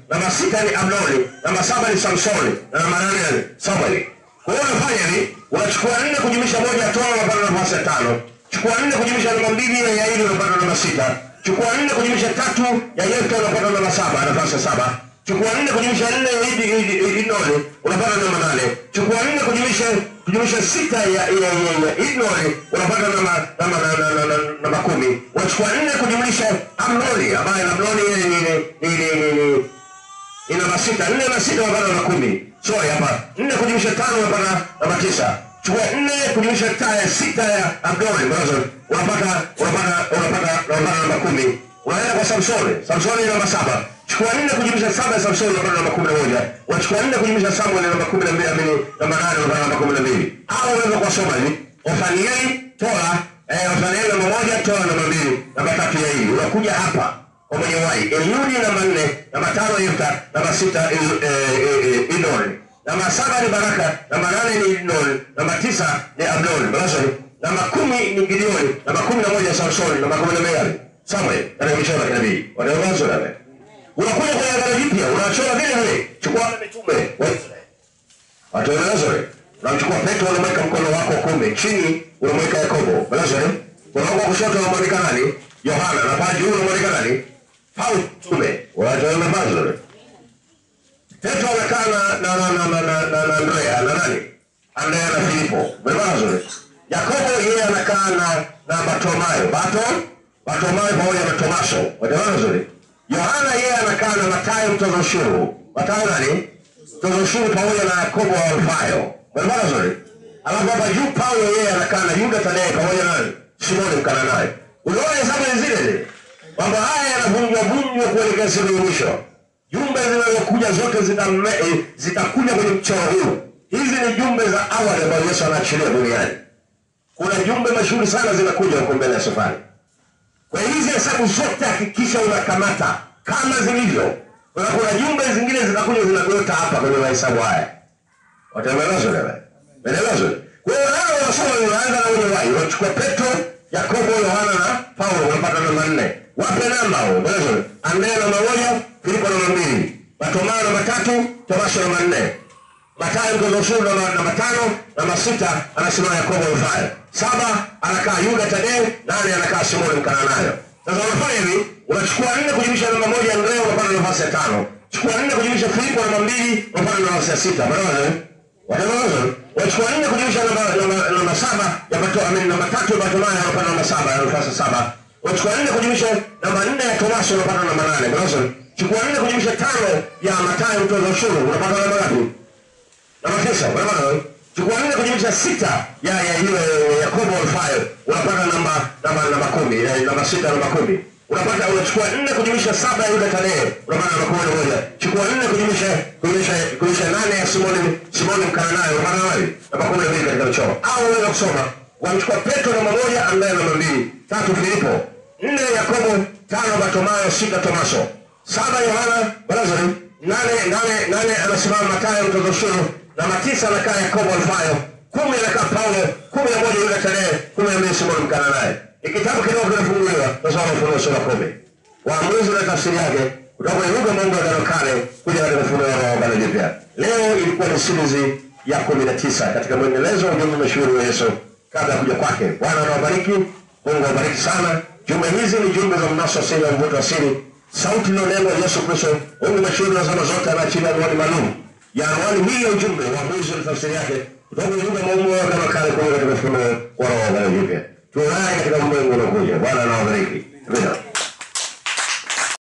namba 6 ni Abnoli, namba 7 ni Samsoni, na namba 8 ni Samueli. Kwa hiyo unafanya hivi, unachukua 4 kujumlisha 1 Tola unapata nafasi ya 5. Chukua 4 kujumlisha namba 2 ya Yairi unapata namba 6. Chukua 4 kujumlisha 3 ya Yefta unapata namba 7, nafasi ya 7. Chukua 4 kujumlisha 4 ya Idnoli unapata namba 8. Chukua 4 kujumlisha 6 ya Idnoli unapata namba 10. Unachukua 4 kujumlisha Amnoni ambaye Amnoni ni namba 6. 4 na 6 unapata namba 10. Sorry hapa 4 kujumlisha 5 unapata namba 9. Chukua 4 kujumlisha 6 ya Amnoni unapata namba 10. Unaenda kwa Samsoni. Samsoni namba 7. Chukua 4 kujumlisha 7 ya Samsoni unapata namba 11. Unachukua 4 kujumlisha Samuel namba 12, amini namba 8 unapata namba 12. Au unaweza kusoma hivi: Othanieli, Tola, Othanieli namba 1, Tola namba 2, namba 3 ya hii. Unakuja hapa kwa mwenye uhai. Eliudi namba 4, namba 5 Yefta, namba 6 Idnoli. Namba 7 ni Baraka, namba 8 ni Idnoli, namba 9 ni Abnoli, namba 10 ni Gideoni, namba 11 Samsoni, namba 12 Samuel, katika michoro ya kinabii. Wanaongoza wewe. Unakuja kwenye Agano Jipya, unachora vile vile. Chukua mitume wa Israeli. Wataelezwa. Unamchukua Petro, unamweka mkono wako kuume, chini unamweka Yakobo. Basi, mkono wako kushoto unamweka nani? Yohana, na pale juu unamweka nani? Paulo mtume. Wataelezwa vizuri. Petro anakaa na Andrea, na nani? Andrea na Filipo. Vizuri. Yakobo yeye anakaa na Bartolomayo. Bartolomayo pamoja na Tomaso. Wataelezwa vizuri. Yohana yeye anakaa na Mathayo mtoza ushuru. Mathayo nani? Mtoza ushuru pamoja na Yakobo wa Alfayo. Barabara nzuri. Alafu hapa juu Paulo yeye anakaa na Yuda Tadeo pamoja na nani? Simoni Mkananayo. Unaona hesabu ni zile zile. Mambo haya yanavunjwa vunjwa kuelekea siku ya mwisho. Jumbe zinazokuja zote zitakuja kwenye mchoro huu. Hizi ni jumbe za awali ambazo Yesu anaachilia duniani. Kuna jumbe mashuhuri sana zinakuja huko mbele ya safari. Kwa hizi hesabu zote hakikisha unakamata kama zilivyo. Kuna jumbe zingine zinakuja zinagota hapa kwenye mahesabu haya. Wataelezwa leo. Umeelewa? Kwa hiyo wao wanasoma, unaanza na ule wai. Unachukua Petro, Yakobo, Yohana na Paulo unapata namba 4. Wape namba hao. Umeelewa? Andrea namba 1, Filipo namba 2, Bartolomayo namba 3, Tomaso namba 4. Mathayo mtoza ushuru namba 5, namba 6 anasimama Yakobo Alfayo. 7 anakaa Yuda Tadeo, 8 anakaa Simoni Mkananayo. Sasa unafanya hivi, unachukua 4 kujumlisha namba 1 Andrea unapata nafasi ya 5. Chukua 4 kujumlisha Filipo namba 2 unapata nafasi ya 6. Umeelewa? Wataelewa? Unachukua 4 kujumlisha namba 7 ya Bartolomayo, namba 3 ya Bartolomayo unapata namba 7, nafasi ya 7. Unachukua 4 kujumlisha namba 4 ya Tomaso unapata namba 8. Umeelewa? Chukua 4 kujumlisha 5 ya Mathayo mtoza ushuru unapata namba ngapi? Namba 9. Umeelewa? Chukua 4 kujumlisha 6 ya yule Yakobo Alfayo unapata namba 10, namba 6 namba 10. Unapata unachukua 4 kujumlisha 7 ya Yuda Tadeo unapata namba 11. Chukua 4 kujumlisha 8 ya Simoni Mkananayo unapata namba namba 12 katika mchoro. Au unaweza kusoma wanachukua Petro namba 1, Andrea namba 2, 3 Filipo, 4 Yakobo, 5 Bartolomayo, 6 Tomaso, 7 Yohana, Lazaro, 8 anasimama Mathayo mtoza ushuru, namba 9 anakaa Yakobo Alfayo, 10 anakaa Paulo, 11 Yuda Tadeo, 12 Simoni Mkananayo. Ni kitabu kidogo kinafunguliwa, tasoma Ufunuo sura 10. Waamuzi na tafsiri yake kutoka kwenye lugha Mungu Agano Kale kuja katika Ufunuo wa Agano Jipya. Leo ilikuwa ni series ya 19 katika mwendelezo wa ujumbe mashuhuri wa Yesu kabla ya kuja kwake. Bwana anawabariki, Mungu awabariki sana. Jumbe hizi ni jumbe za mnaso asili na mvuto asili. Sauti iliyonenwa Yesu Kristo, Mungu mashuhuri na zama zote, anaachilia anwani maalum ya anwani hii ya ujumbe wa Waamuzi na tafsiri yake kutoka kwenye lugha Mungu Agano Kale kuja katika Ufunuo wa Agano Jipya. Tuonane katika ulimwengu unaokuja. Bwana anawabariki. Amina.